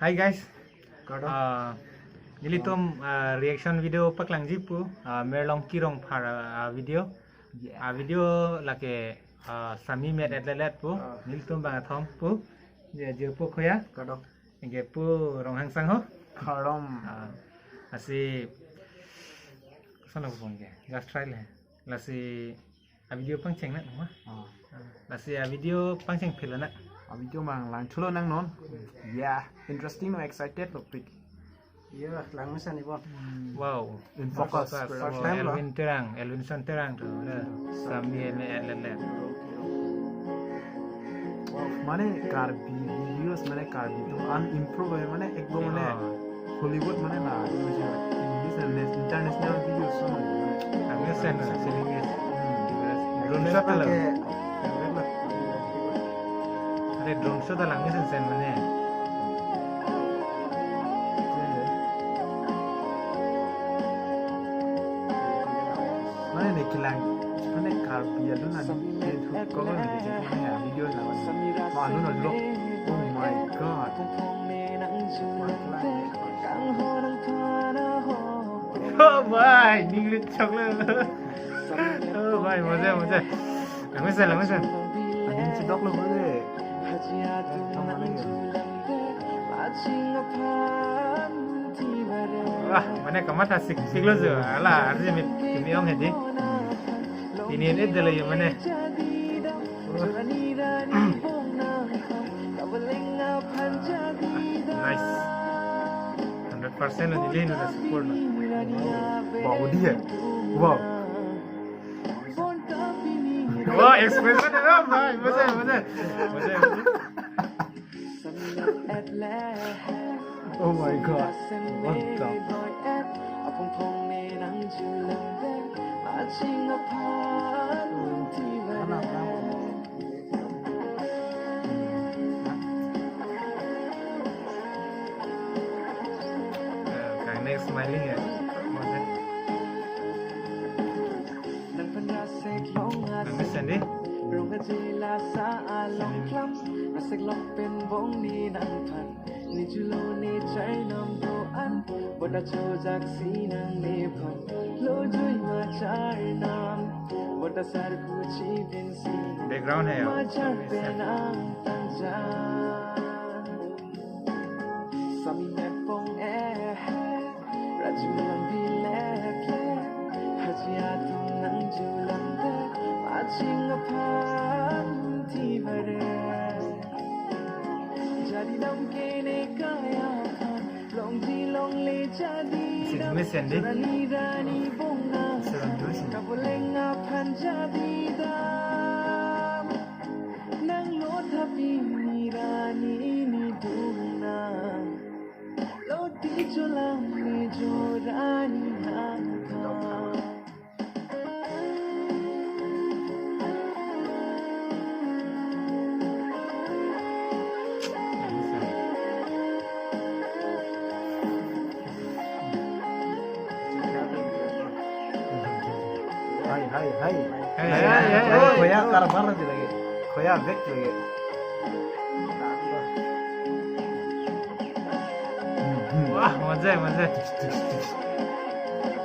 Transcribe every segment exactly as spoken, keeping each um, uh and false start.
Hi guys. Kardom. Ah, nelitum, ah, reaction video paklangji pu, ah, Merlongki Rongphar, ah, video. Yeah. Ah, video lake, ah, Sami Met Etlelet pu. Ah. Nelitum bang athom pu. Ya, jirpo Khoya. Kardom. Anke pu Ronghang Sangho. Kardom. Ah, lasi sana ko phone ke. Just try le. Lasi a video pangcheng na ma. Ah. Lasi a video pangcheng phila na. A video mang langthulo nangnon. Yeah, interesting no, excited topic. Iya, langmesen ibo. Wow. In focus. First time lo. Elwin Terang, Elwinson Terang tu, na. Sami Met Etlelet. Mane Karbi videos, mane Karbi atum an improve hoy, mane ekdom mane Hollywood mane la, English and international videos so mane. Langmesen, serious. Drone shot lo. Are drone shot langmesen sen mane. Mane ne kelang, mane Karbi alun an, ne thu cover ne kecheng mane a video na mane. Ma alun alok. Oh my God. Oh bhai, ning lut chok lo. Oh bhai, moja, moja. Langmesen, langmesen. Aning chidok lo bole. Wah, mane kamatha sik sik lo jo. Ala, arje mi, mi ong hedi. Ini ini dele yo mane. Nice. Hundred percent lo neli na support lo. Wow, dia. Wow. Wow, expression na, bhai. Moja, moja. Moja. Oh my God. What the? Kang next smiling ya. Moja. Langmesen di. Background hai ya. Sami Met pong eh, rajum lang bilek le, haji atum nangjulang te, aching aphan ti bare. Jadi dam kene kaya aphan, longji longle jadi dam, Miss Sandy. Rani rani bong nang, Seven Juice. Kaboleng aphan jadi dam. Nang lo tapi ni rani ni duna. Lo ti jolang ni jorani nang ka. Hai, hai, hai. Hai, hai, hai, hai. Khoya karbar lagi lagi. Khoya back lagi. Wah, moja, moja.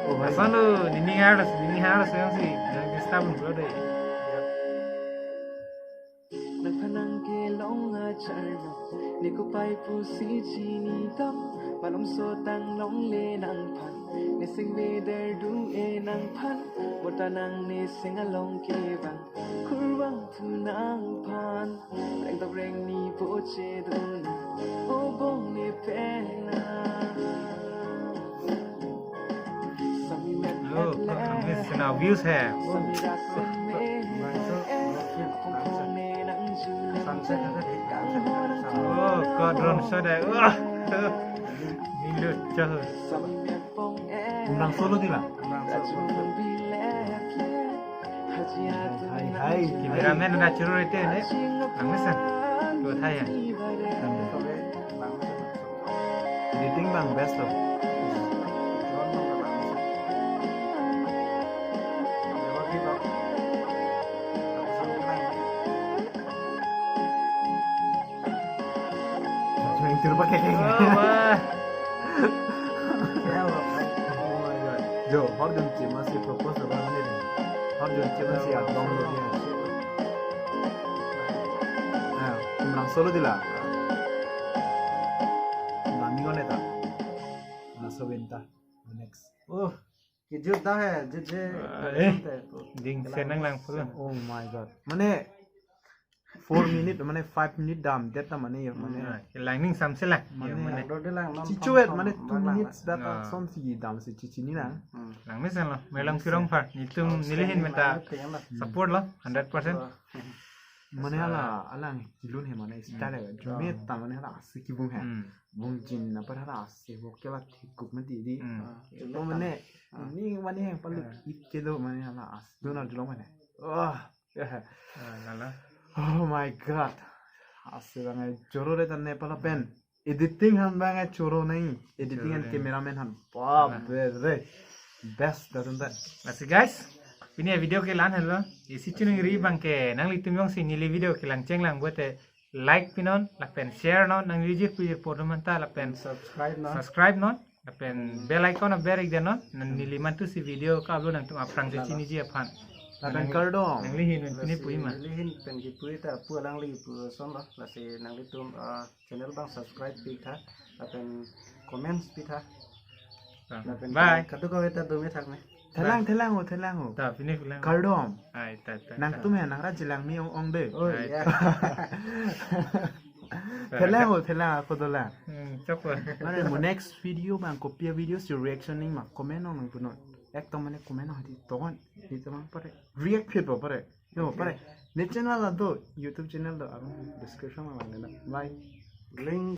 Oh, hai. Asal lo, nini harus, nini harus yang si, yang kita pun berada. Nang phanang kelong ajar no, ne kopai pusi chini dam, malom sotang longle nangphan, ne sing beder du-e nangphan, bota nang ne sing along kevang, kurvang thu nangphan, reng tok reng ni poche dun, obong ne pena. Oh, kok kami sena views hai. Oh, God, drone shot hai. Wah. Nilut chah. Umrang solo di la. Hai, hai. Cameraman na churu ite ne. Langmesen. Tuh thai ya. Editing bang best lo. Nang tur pakai. Oh, wah. क्या बात है। Oh my God. Jo, har jon chema si propose lo bang ni. Har jon chema si at dong lo dia. Ah, kumrang solo dila. Nami ngone ta. Na so benta. Next. Oh, ये जो दा है, जो जे अरे। Ding senang lang pulo. Oh my God. Mane four minute, mane five minute dam det ta mane yo mane. Langning samse lang. Mane Mane. Dode lang non. Chichuet mane two minutes data som si dam si chichini na. Langmesen lo. Melang pirong par. Nitum nilihin menta support lo. Hundred percent. Mane hala alang kilun he mane style he. Jumet ta mane hala si kibung he. Hmm. Bung jin na par hala si vocal a thikup mati di. Hmm. To mane ni mane yang palu it kedo mane hala as donar julong mane. Wah. Ah, lala. Oh my God. Asi bang ai choro re tan Nepal pen. Editing han bang ai choro nai. Editing han cameraman han. Bap re. Best datun ta. Lasi guys, pini video ke lan helo. Isi chiningri bang ke nanglitum jongsi neli video kelang chenglang pulote like pinon, lapen share non, nangli jirpo jirpo atum anta lapen Subscribe non. Subscribe non, lapen bell icon aber ik denon, nang neli mantu si video ka upload nangtum aphrang si chiniji aphan. Lapen kardom. Nanglihin pini puji ma. Nelihin pen kipu ta pu alangli pu son lo. Lasi nanglitum ah, channel bang subscribe pi tha. Lapen comments pi tha. Lapen Bye. Kadu kave ta dumi thak ne. Thelang thelang ho thelang ho. Ta pini pulang. Kardom. Ai ta ta. Nangtum he nangra jilang mi ong ong de. Oh Right. yeah. Thelang ho thelang ako dolang. Hmm, chokwa. Mane mo next video bang kopi a video si reaction ning ma comment ong nang punon. Ek to mane comment ong hadi ton. Di to mang pare. React phit bo pare. Yo pare. Ne channel do YouTube channel do arong description lang lang na. Bye. Link